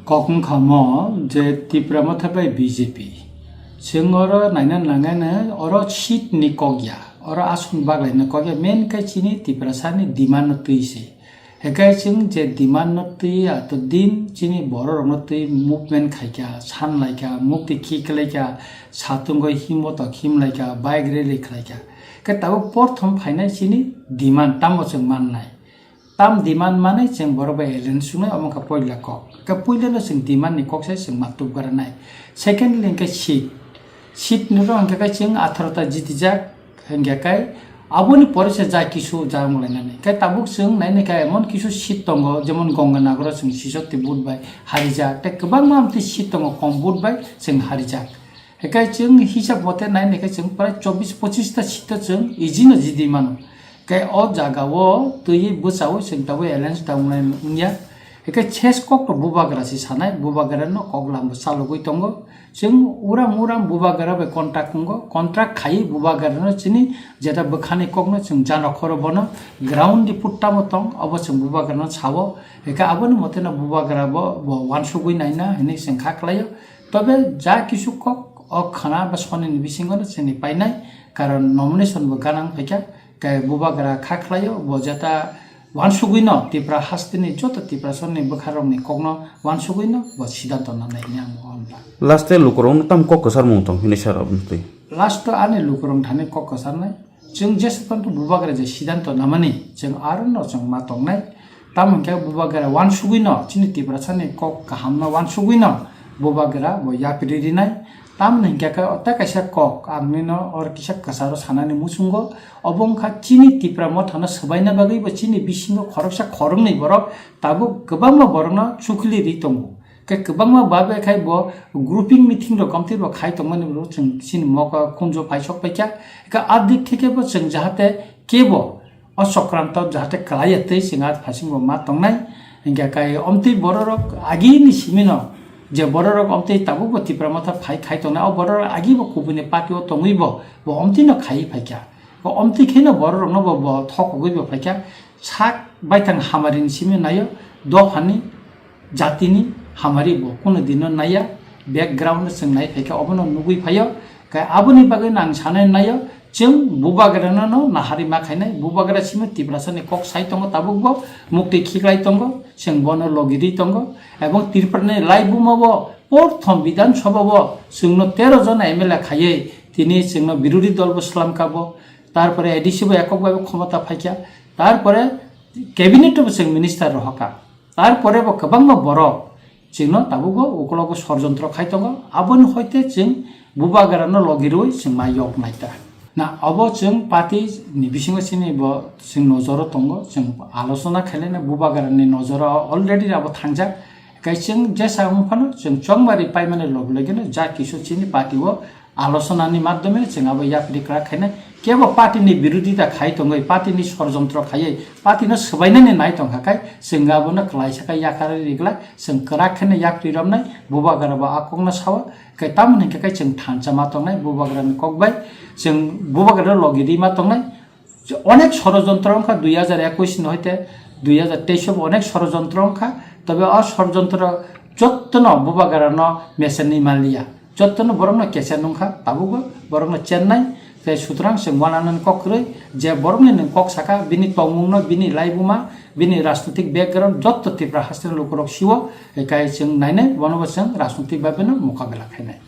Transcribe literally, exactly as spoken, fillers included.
Kok wngkha mo je Tipra Motha bai B J P. Chwng oro naina nangani oro seat ni kok ya, oro aswk baglaina kok ya, main khe chini Tiprasa ni demand no twi se. Hekai chwng je demand no twi ato din chini borok rok no twi movement khaikha, san laikha, mukti khiklaikha, satungoi himbo tok himlaikha, bike rally khlaikha. Khe tabuk porthom phainai chini demand tamo chwng mannai. Tam demand manwi chwng borok bai alliance sungnai, omo wngkha poila kok. Khe puila no chwng demand ni kok sai chwng ma tubgara nai. Secondly hwnkhe seat. Seat ni rok hwnkhe khe chwng atharo ta jitijak hwnkhe khe aboni pore se ja kisu ja wnglainani. Khe tabuk chwng nainai khe emon kisu seat tongo, jemon Ganganagar o chwng sisok ti vote bai harijak. Tei kwbangma amtwi seat tongo kom vote bai chwng harijak. Hekai chwng hisab mote nai naikhe chwng prai chobbish pochish ta seat o chwng easy no jidi mano. Khe o jaga o twiwi bwchaui chwng tabuk alliance ta wngnai wngya. Hekai ses kok to Bubagra se sanai, Bubagra no kok lam bo chalogwi tongo. Chwng uram uram Bubagra bai contract wngo, contract khaiwi Bubagra no chini jeta bwkhani kok no chwng jano khoro bono ground report tamo tong, obo chwng Bubagra no sao. Hekai aboni mote no Bubagra bo, bo wansugwi naina hinwi chwng kha khlaio. Tobe ja kisu kok o khana ba soni ni bisingo no chini painai, karon nomination bo ganang phaikha, khe Bubagra kha khlaio, bo jeta wansugwi no Tipra hasteni joto Tiprasani bwkharokni kokno wansugwi no bo sidanto nanai hwnwi ang o hwnla. Last e lukurokno tam kok kwcharmung tong hwnwi sar aboni twi. Last o ani lukurok thani kok kwcharnai. Chwng jesa tongthu Bubagra je sidanto namani, chwng aro no chwng ma tongnai. Tamo hwnkhe Bubagra wansugwi no, chini Tiprasani kok kaham no wansugwi no Bubagra bo yapri rinai. Tamoni hwnkhe khe o tei kaisa kok, ang nini no or kisa kwcharo sanani muchungo. Obo wngkha chini Tipra Motha no swbaina bagwi bo chini bisingo khoroksa khoroknwi borok tabuk kwbangma borok no chukhuli ri tongo. Khe kwbangma babe khai bo grouping meeting rok kamtwi bo khai tongmani bo chwng chini moka khunjo paisok paikha. Khe a dik thike bo chwng jahate kebo o sokranto jahate kwlaiya tei chwng a phasing bo ma tongnai. Hinkhe kai omtwi bororok agini simino je bororok omtwi tabuk bo Tipra Motha phai khai tongnai, o bororok agi bo kubuni party o tongwi bo, bo omtwi no khai phaikha. Bo omtwi kheno bororok no bo, bo thokogwi bo phaikha. Sak baithang hamarini simi naio, dophani jatini hamari bo kuno dino naiya, background chwng nai phaikha obono nugwi phaio. Khe aboni bagwi no ang sanai naio, chwng Bubagrano no nahari ma khainai, Bubagra simi Tiprasani kok sai tongo tabuk bo, mukti khiklai tongo, chwng bono logiri tongo, ebong Tripurani laibuma bo porthom Bidhan Sabha bo chwngno tero jon M L A khaiwi tini chwngno birodhi dol bo swlamkha bo, tarpore A D C bo ekok bai bo khomota phaikha, tarpore cabinet bo chwng minister rohorkha. Tarpore bo kwbangma borok chwngno tabukbo ukologo sorjontro khai tongo, aboni hoite chwng Bubagrano logirwi chwng ma yok naita. Na obo chwng party ni bisingo chini bo chwng nojoro tongo, chwng alochona khailai na Bubagrani nojoro already abo thangjak. Kai chwng jesa wng phano chwng chongmari paimani log logino ja kisu chini party o alochona ni madhyome chwng abo yapri kwrak khainai. Kebo party ni birodita khai tongwi, party ni sorjontro khaiwi, party no swbainani nai tongkha khai, chwng abono kwlaisa khe yakarwi rigla, chwng kwrak kheno yapri romnai, Bubagra bo a kokno sao, khe tamoni hwnkhe khai chwng thansa ma tongnai, Bubagra ni kok bai, chwng Bubagra logi ri ma tongnai. Onek sorojontro wngkha dui hajar ekush ni hoite dui hajar teis o bo onek sorojontro wngkha, tobe o sorojontro jottono Bubagra no mesen ni manliya. Jottono borokno kecha nungkha, tabukbo borokno chennai, tei sutrang se uananani kok kwrwi, je borokni nwng kok saka, bini tongmungno, bini laibuma, bini rajnitik background, jotto Tripura hasteni lukurok siwo, kai chwng nainai, bonobo chwng rajnitik babeno mokabela khainai.